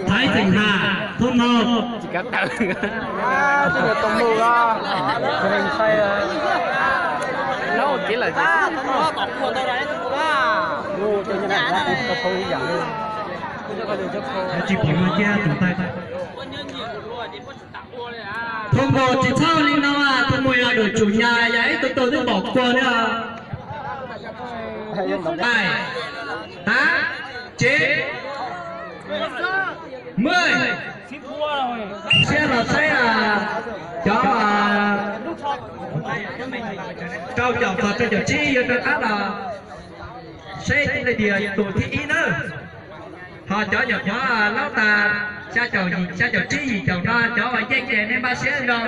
Thái Thành Hà, thôn một. Tsis pom no cia tus ntawd. Thôn một tsis txhob li no, thôn một yog được chủ nhà, yog ib tug tug twb pom kua li. Bảy, tám, chín, mười. Siab los saib cov rau caum, rau caum tsib yuav rov qab los saib tias tus thib ib na. Ho cov nyuam qhuav laub tas xya caum, xya caum tsib yim caum no, cov uas yeej ces nej npaj siab nrog,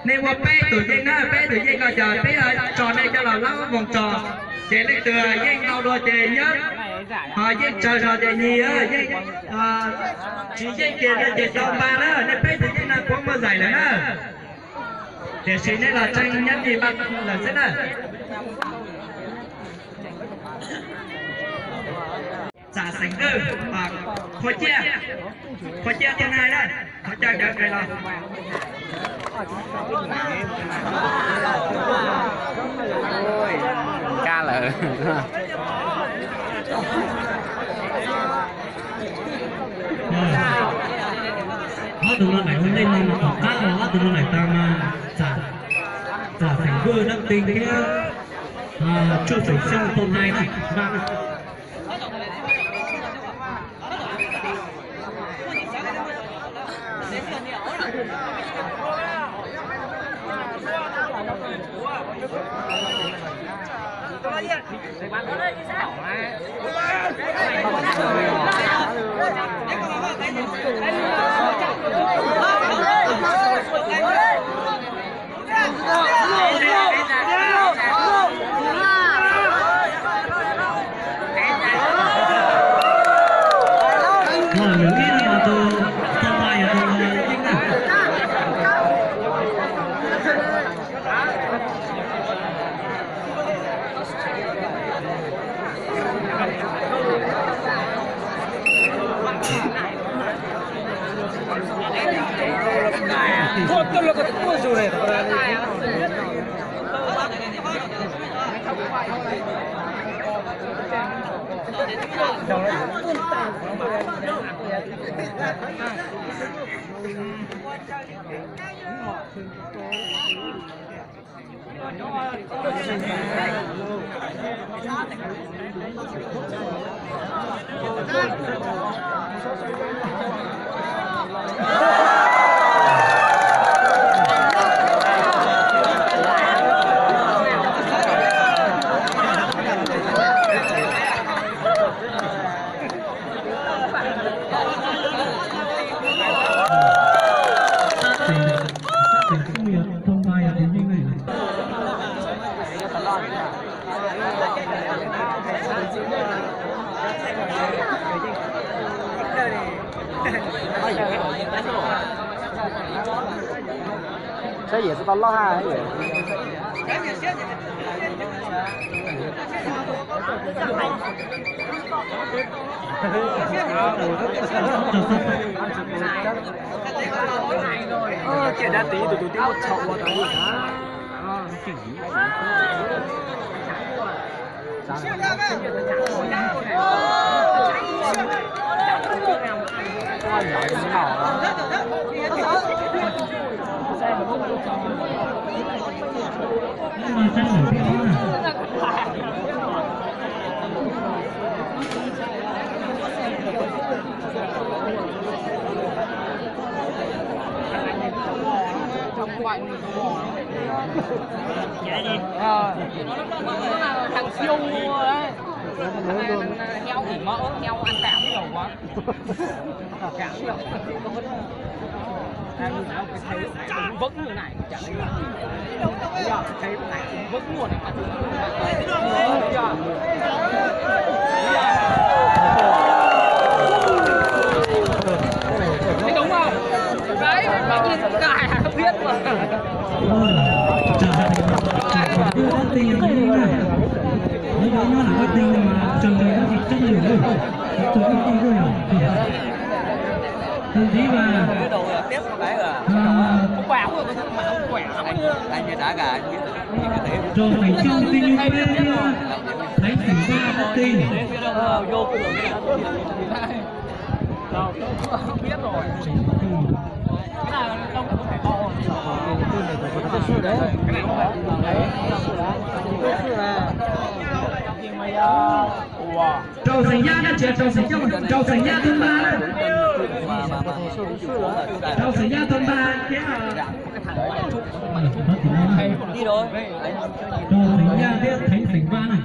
nej ua peb tus yeej na, peb tus yeej no ces peb tso nej coj los laub voos tso. Ces leej twg yeej ntau dua ces nyob, ho yeej tsawg zog ces nyias yeej, tsis yeej kiag no ces tau npaj na, nej peb tus yeej no puas muaj zais lawm na. Tiam sis nej los tseem nyob ncig npaj lawm xwb na. Xã Sảnh Vư, Khuav Ciaj, Khuav Ciaj thôn hai na, thov caw cov nkes los. Kab lawm. Ob tug no nais ua ntej no mas tom qab los ob tug no nais tas mas xã, xã Sảnh Vư Đắk Tinh thiab Tsuj Sảnh Sông thôn hai na. Saib yam tsis tau loj ha. Ces dab tsi tus tus tib muab txhom ua tau. Thằng siêu đấy. Thằng này, thằng này heo ủ mỡ, heo ăn tảo nhiều quá. Cảm nhiều. Ăn tảo cái thấy vững như này, chả thấy. Thấy cái này vững luôn này. Thấy đúng không? Đấy, mà nhìn cái này là biết mà. Ôi, trở thành một trò chơi rất tinh vi này. Nếu nói nó là cái tinh mà trò này nó thì chất lượng hơn. Nó từ cái tinh thôi à. Tus ntxiv mas, à, Rau Xeem Xyooj Tij Nyuj Peb thiab Theev Xeem Vaj Tij. Rau Xeem Yaj na, tsis yog Rau Xeem Xyooj, Rau Xeem Yaj thoob npa na. Rau Xeem Yaj thoob npa thiab, Rau Xeem Yaj thiab Theev Xeem Vaj na.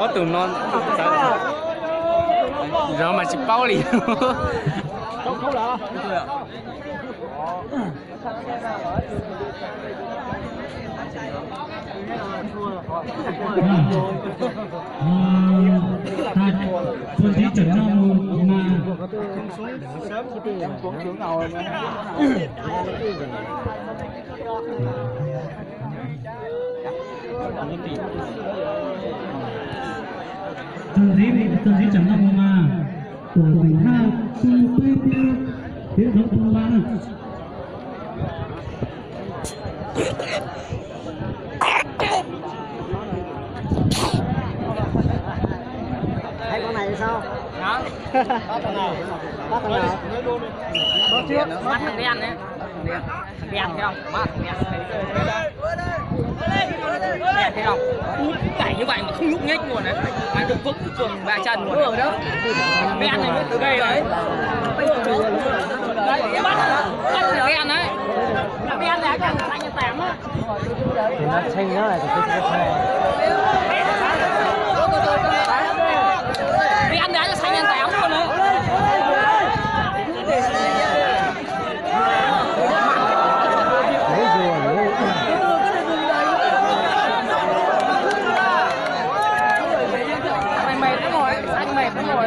Ob tug no zov mas tsis paub li. Tus ntxiv tseem no mus mas, tus ntxiv, tus ntxiv tseem no mus mas, Tuam Xeem Haj, Xeem Peb thiab, thiab Rau Xeem Vaj na. Thấy con này sao? Hả? Có con nào? Có con nào? Có trước. Mắt thằng đen đấy. Thằng đen thấy không? Má thằng đen. Đen thấy không? Út, đẩy như vậy mà không nhúc nhích luôn đấy. Mà Trung Quốc cứ trường ba chân luôn đấy. Đen này mới từ đây đấy. Đấy, bắt, bắt thằng đen đấy. Thằng đen này cho thằng xanh tạm á. Thì nó xanh nó là thì tôi sẽ xanh. Đen đấy, xanh tạm luôn đấy. Mày mệt lắm rồi, anh mệt lắm rồi.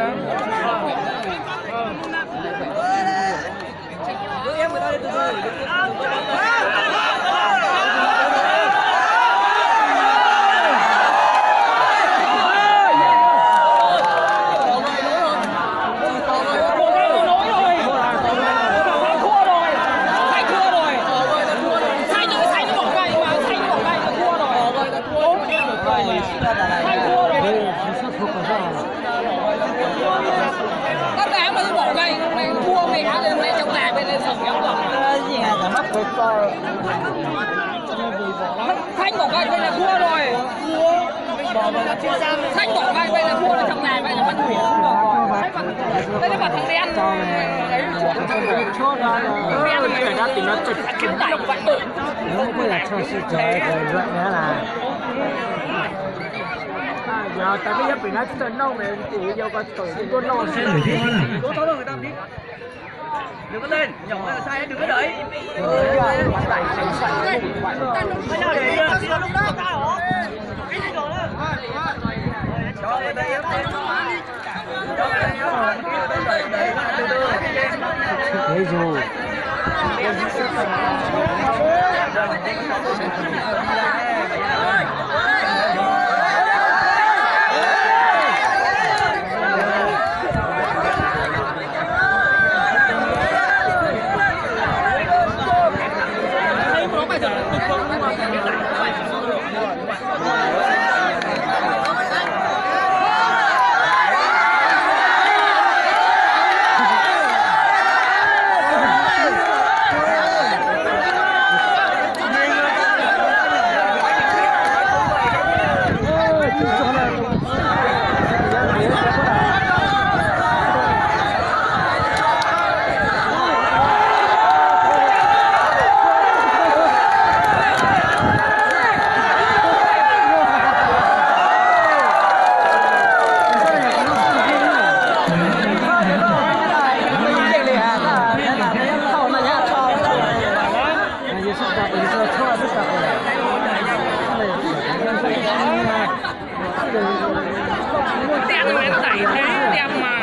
Các bạn mà tôi bỏ gậy này, thua mẹ á, lên mẹ chống lại bên đây sổng kéo vào. Gì này, mắc quên coi. Thanh bỏ gậy, đây là thua rồi. Thanh bỏ gậy, đây là thua rồi, thằng này, đây là bắt thua. Đây là thằng đen. Thằng đen này. Nó mới là cho sự trời của luận nữa là. Giờ tao biết giáp bị nói tao nông này, thì vô coi tụi tôi nông. Đừng có lên, nhổng là sai, đừng có đẩy. Ví dụ. Tem mày có đẩy thế, tem mà.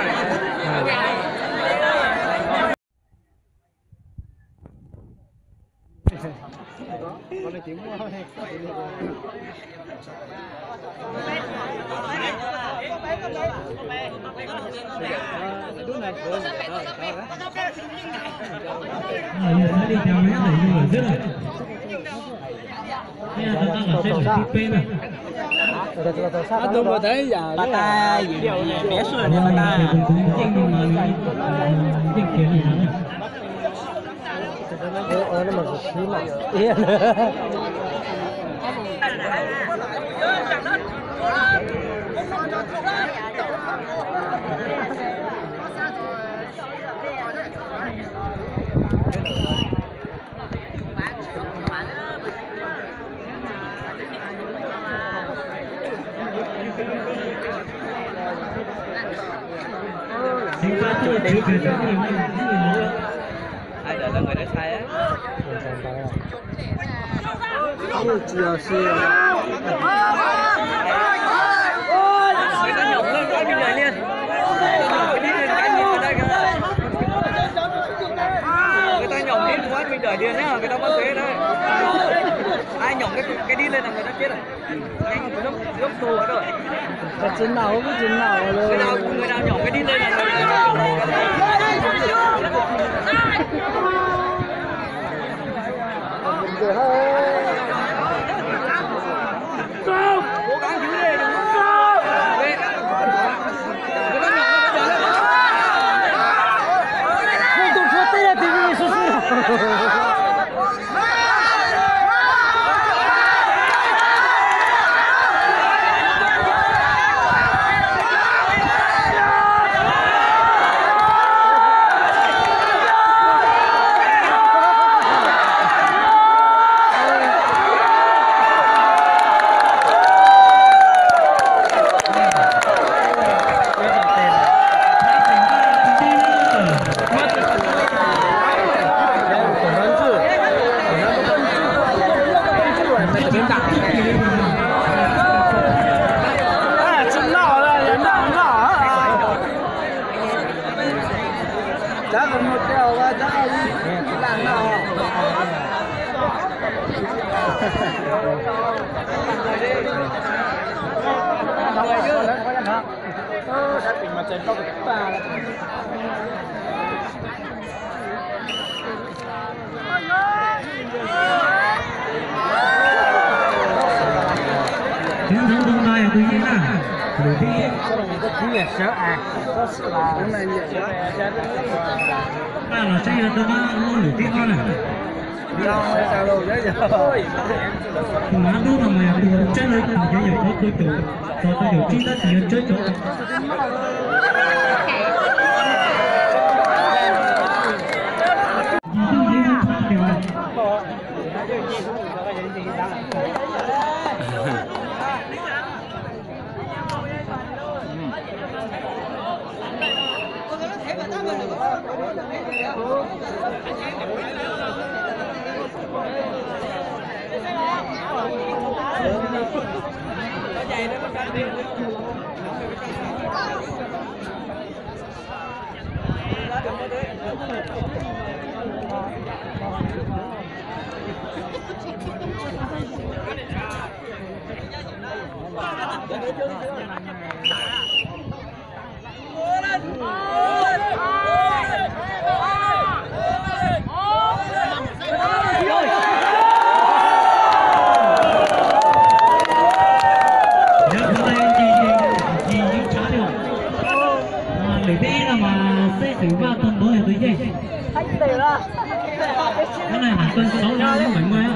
Ai, đợi là người đó sai á. Người ta nhổm lên quá mình đợi liền. Cái đi lên cái nhìn người ta kìa. Người ta nhổm đi quá mình đợi liền nhá, người ta bắt thế đấy. Ai nhổm cái, cái đi lên là người ta chết rồi. Dốc, dốc thua rồi. Tsis nau, tsis nau. Người nào, người nào nhổm cái đi lên là người ta chết rồi. Cố gắng giữ đi, đừng có. Không tụt thua tết là tình hình sung sung. Chiến thắng hôm nay của Việt Nam, lượt đi. Ba là sẽ là tôi có lượt đi thôi nè. Má đúc là mày từ chết lấy thằng cái nhiều có tôi chủ, cho tôi chủ trích đất nhiều chết chỗ. Lượt peb no mas xếp xỉu Vaj Tông Tuấn là tôi giết. Cái này hẳn cân sáu mươi, bảy mươi á.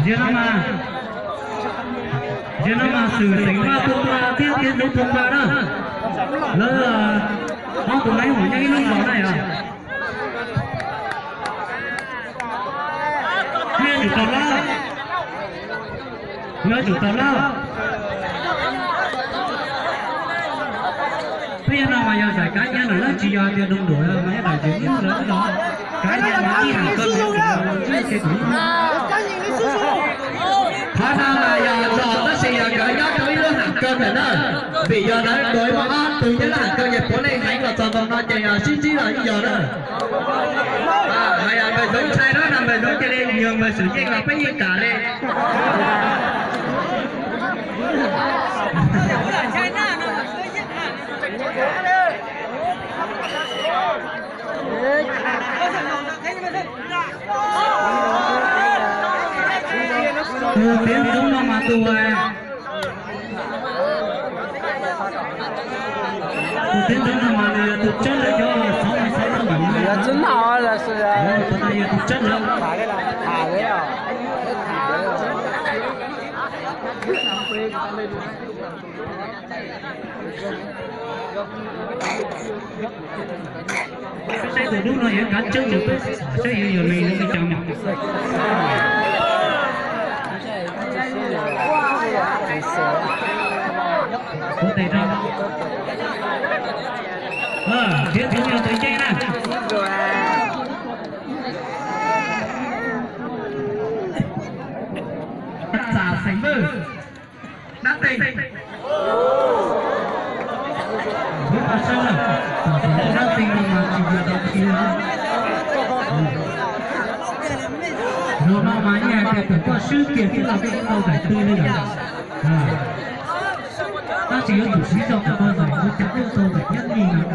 Zaum no mas, zaum no mas Xwm Xeem Vaj tuaj npa thiab Tiav Ntxoov tuaj npa na. Lawv ob tug neeg mas nyob ib lub zos na yog. Nej tsum tau lawm, lawv tsum tau lawm. Peb yog no mas yog zais kab nyiab lawm, tsis yog tias nug duam mas ib daim ces ib lawv los kab nyiab mas ib hais koj ntsib ke tus ib. Qhov no mas yog zos tab sis yog nkawd nyob rau ib lub ham kawg ntawm na, vim yog lawv dua ib muaj ob tug nyob lub ham kawg ces puav leej heev los txog nkaus no ces yog sib ntsib los yeej yog na. Hais yog npawg Zoov ntshai no no npawg Zoov cia li nyuag npawg Xwm Yeej los peb yeej kam li. Tus Tiav Ntxoov no mas tus, tus Tiav Ntxoov no mas nws yog tus tsawb lawm, yog xov xov no mas nws yog tus tsawb lawm. Saib tus dub no yuav kav tsawb mus peb saib yuav yog li no li cas mas. Kuv tes rau. Thiab tus yog tus ncej na. Txam Xeem Vwj. Dab Tes. Kuv tau saib lawm, tam sim no Dab Tes no mas tsis yog dab tsi. Zaum no mas yeej hais tias thaum koj swb kiag xwb los koj tau daim twg li lawm. Tab sis yuav tsum siv zog kom tau daim ua cas koj tau daim nyab li no.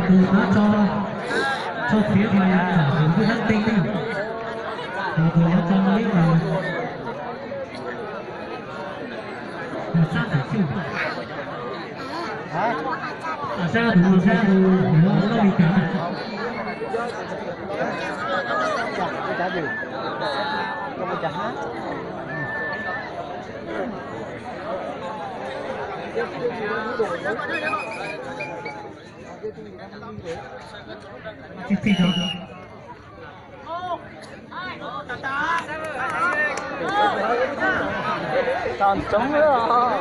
Tus no tso, tso txiav mas yog Txam Xeem Vwj Dab Tes na. Tus no tso li mas yog sab tam xyuj. Sab tus no sab tus yuav loj li cas na. Txi txi rau. Tag coob lawm.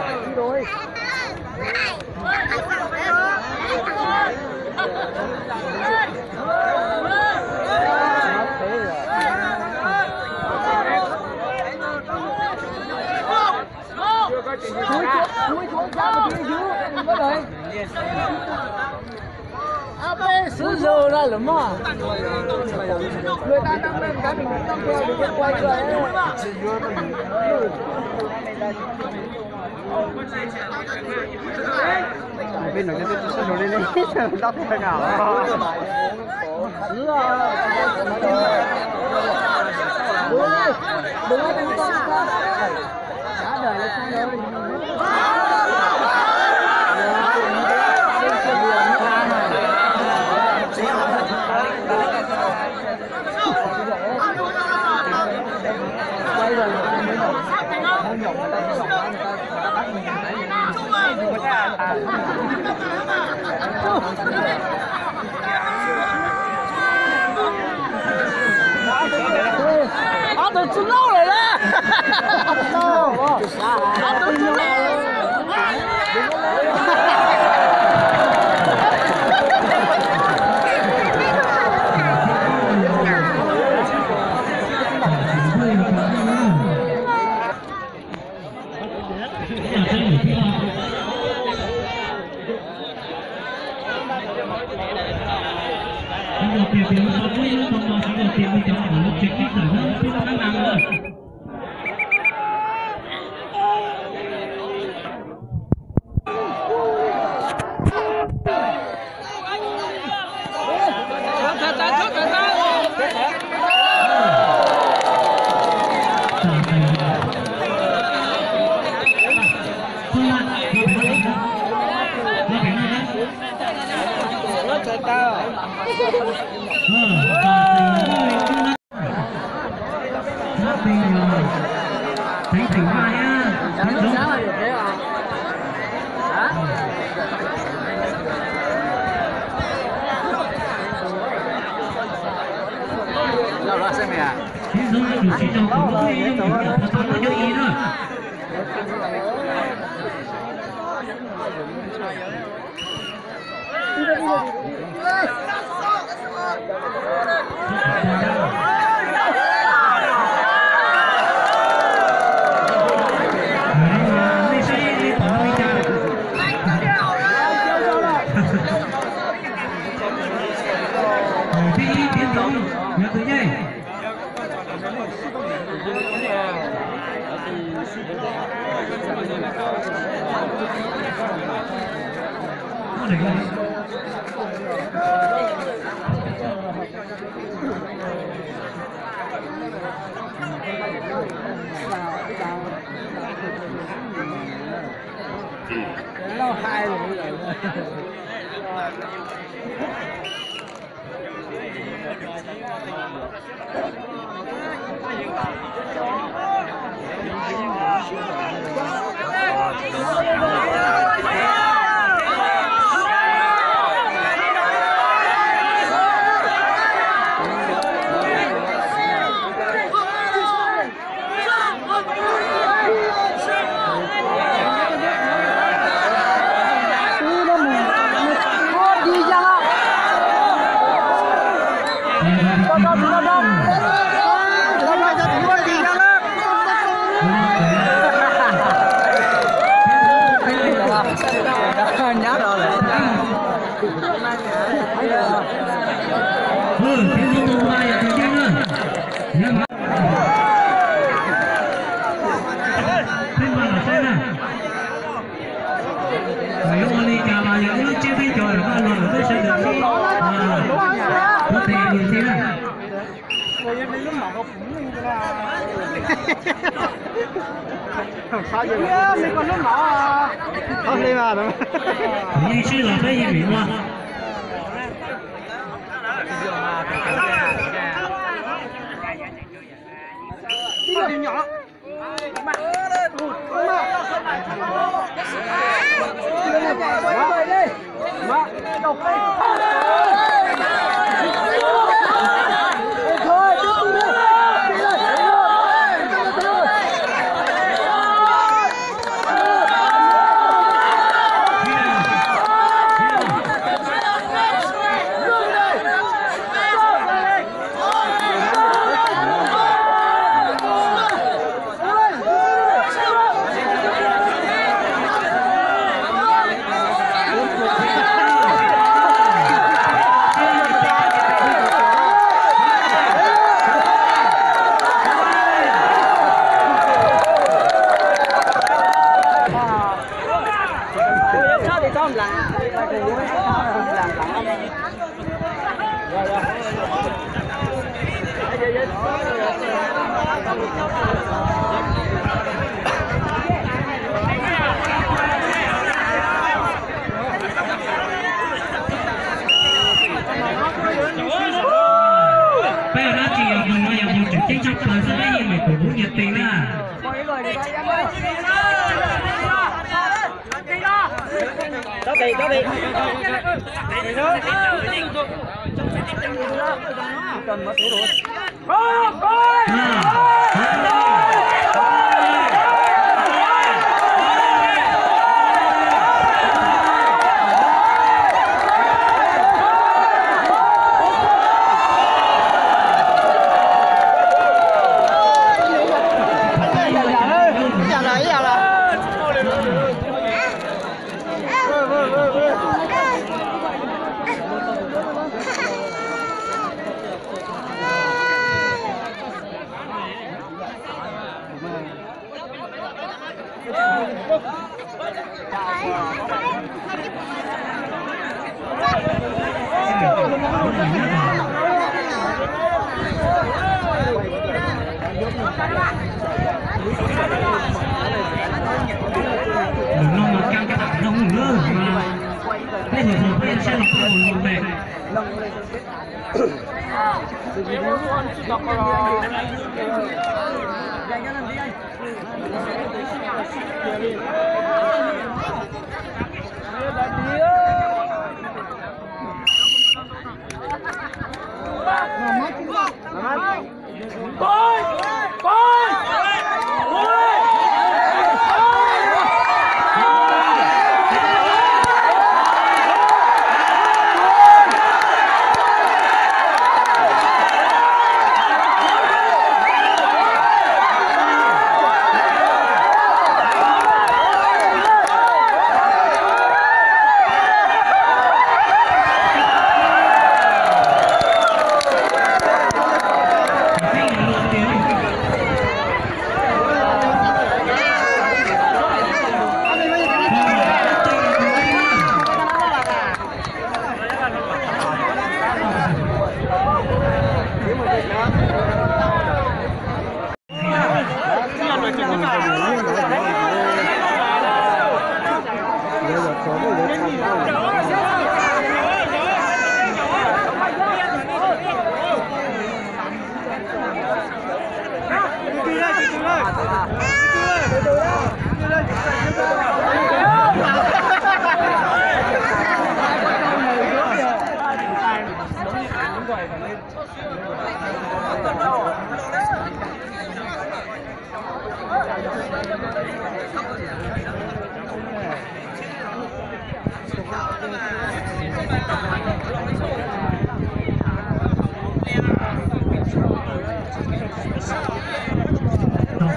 Xub zaug no lawm mog. Peb no cov twb tsis sab zoo li ne, tab peb no. Ob tug tsis laub lawm na. Ob tug tsis laub. Yuav ua li cas los yog ib lub tsiab peb caug los koj luag lawm peb sawv daws sib, kuv tes nws thiab na. Yeej sib los peb yeej vim ua. Peb ua dab tsi yog mus no yog mus tseem ceeb tshaj plaws xwb, peb yeej meem pum lub nyiag tes na. Lwm no mas caj tham zoo lawm mas, peb hwm hwm peb sab los peb hwm hwm pem. Tom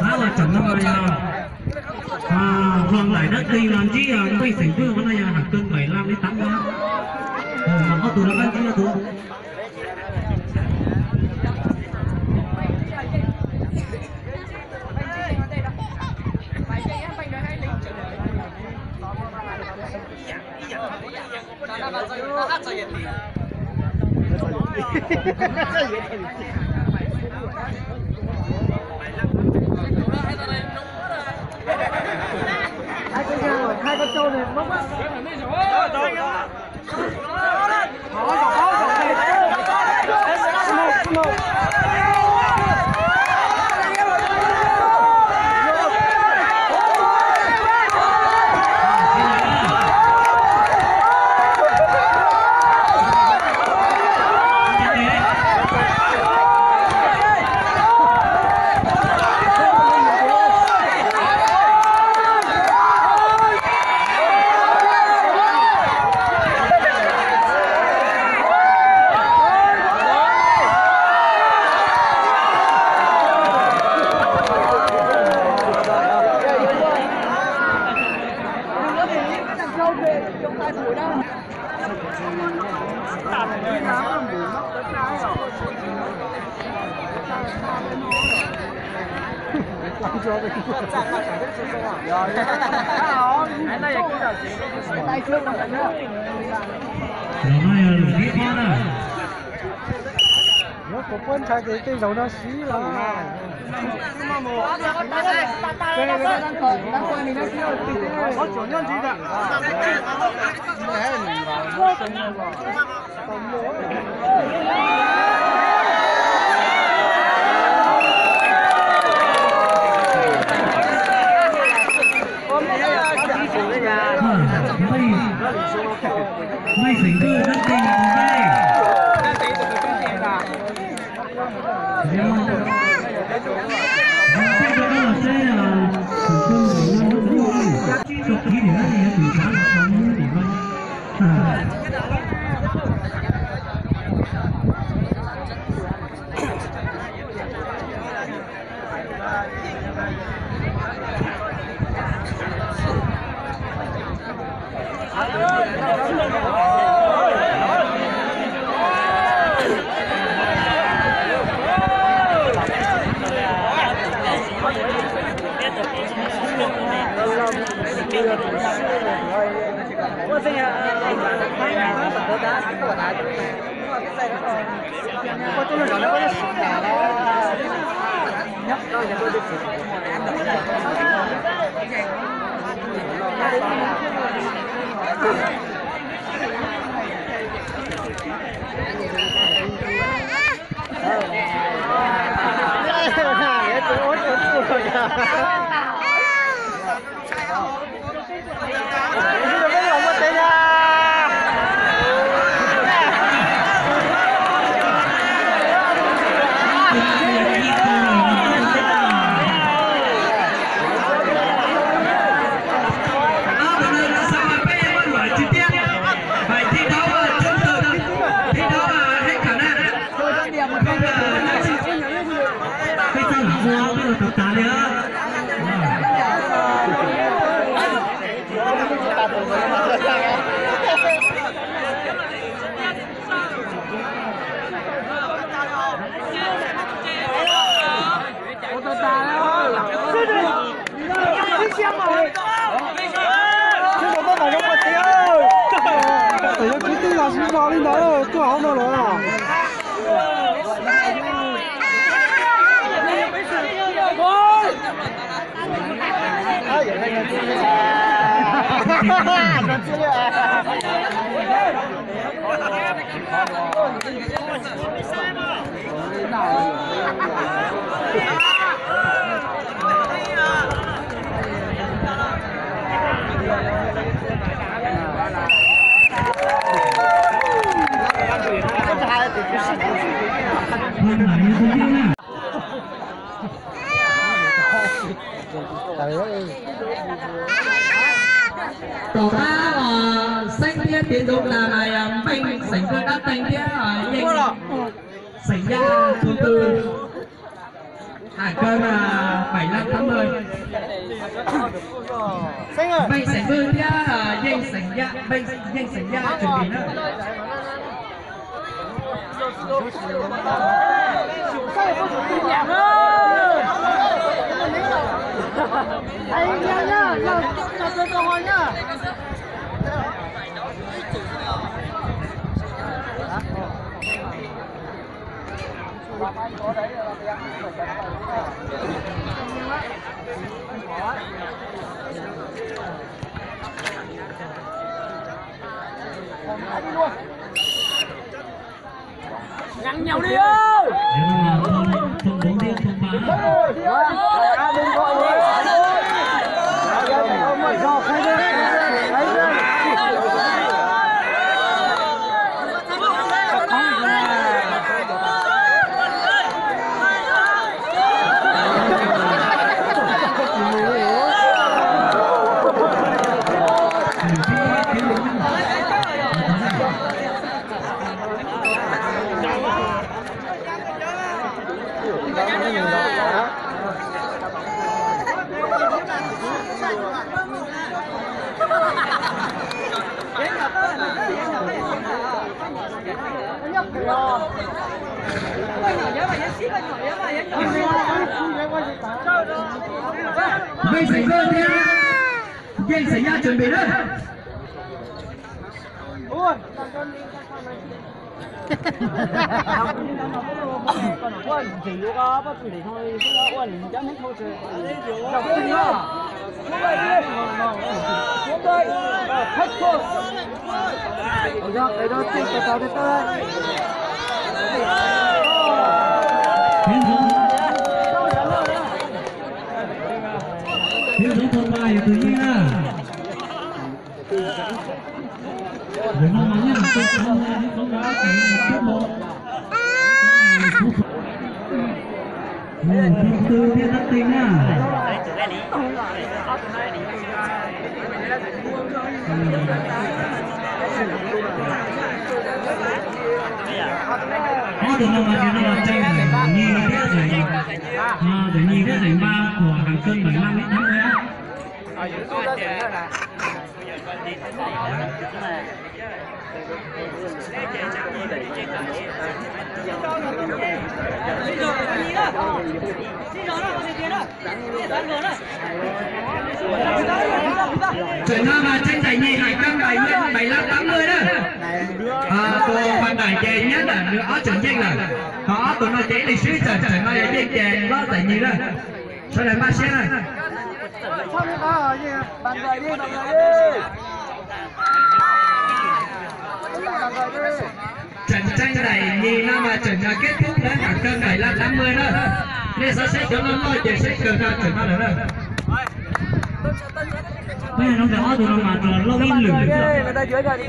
qab los tseem no yog Hluas Nkaim dab tsi los ntsib Npij Xeem Vwj no yog hais kawg npaim laj li tab no. Ob tug no dab tsi no tus Los no yog lwm tib thiab na. Yuav kuv puab ntshai ces tej zaum no siv los. Mej Xeem Vwj dab tsi ntag. Peb txog lam ua peb los tau tas li. Tam yog kwv tij los sib zog li ntawd tuaj hauv no los. Tom qab os Xeeb thiab Piv Ntxoov Las mas yog Npeej Xeem Nkawj Dab Teeg thiab Yeej Xeem Yaj tus twg. Hais kawg mas bảy lăm tám mươi. Npeej Xeem Nkawj thiab Yeej Xeem Yaj, Npeej Yeej Xeem Yaj chuẩn bị na. Ngắn nhau đi ơi. Npeej Xeem Nkawj thiab Yeej Xeem Yaj chuẩn bị na. Hiab Zoov thaj pa yog tus yeej na. Tus no mas yeej mus tau tau tau tau tau. Tus twg thiab Dab Teeg na. Ob tug no mas tus no mas Tseej Nyi thiab Zeem, Zeem Nyi thiab Zeem Npab, Hais Kawg Npaim Laj Lab Nab na. Tseem no mas Tseej Npaim Nyi, Hais Kawg Npaim Laj Lab Nab na. Tus phas npaim ces nyob ntawm nws ob tseem yeej lawm. Ho ob tug no ces ib leeg swb, tseem tseem no yog yeej ces Lob Npaim Nyi na. Sawv daws npaj siab na. Tseem Tseej Npaim Nyi no mas tseem no kết thúc lawv Hais Kawg Npaim Laj Lab na. Nej xav saib cov no loj ces saib kawg no tseem no lawm na. Peb no ntawm ob tug no mas los loj ib lwm xwb.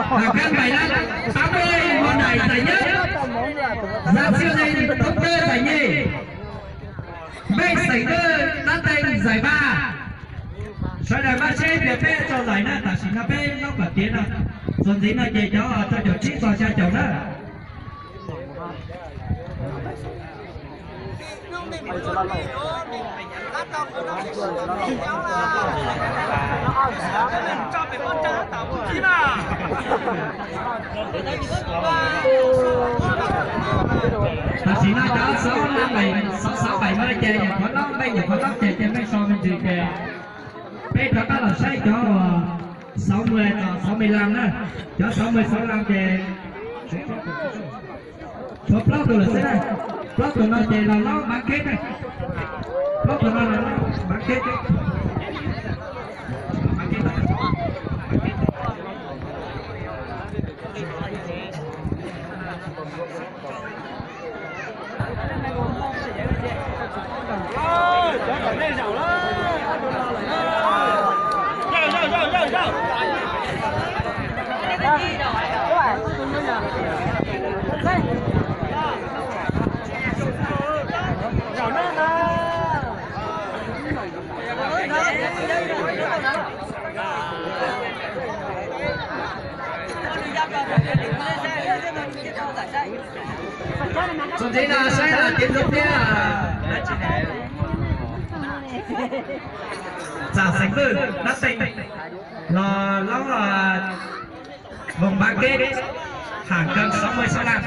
Hàng cân bảy lăm, tám mươi một đẩy giải nhất. Giáp siêu nhân thống kê giải nhì. Mej Xeem Dwj đá teg giải ba. Sawv daws maj seb tias peb tso lais na, tam sim no peb nyob kom tiav no. Txuas ntxiv no ces cov tso caum tsib txog xya caum na. Tam sim no cov sáu năm bảy, sáu sáu bảy mươi ces nyuam qhuav lob, mej nyuam qhuav lob ces cia mej so me ntsis ces peb rov qab los saib cov sáu mươi txog sáu mươi lăm na. Cov sáu mươi sáu lăm ces tshuav plaub tug lawm xwb na. Plaub tug no ces los lob bán kết na. Plaub tug no los lob bán kết. Txuas ntxiv no saib tiav ntxuv thiab. Txam Xeem Dwj đá teg los lob vòng bán kết hàng cân sáu mươi sáu lăm.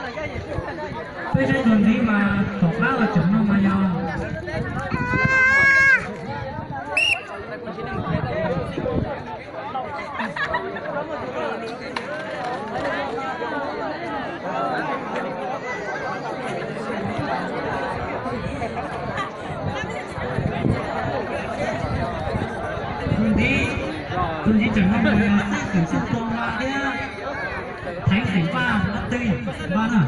Peb saib txuas ntxiv mas tom qab los tseem no mas yog tus ntxiv, tus ntxiv tseem no mus yog xeeb xeem xub tua npa thiab theev xeem paj nab tej npa na.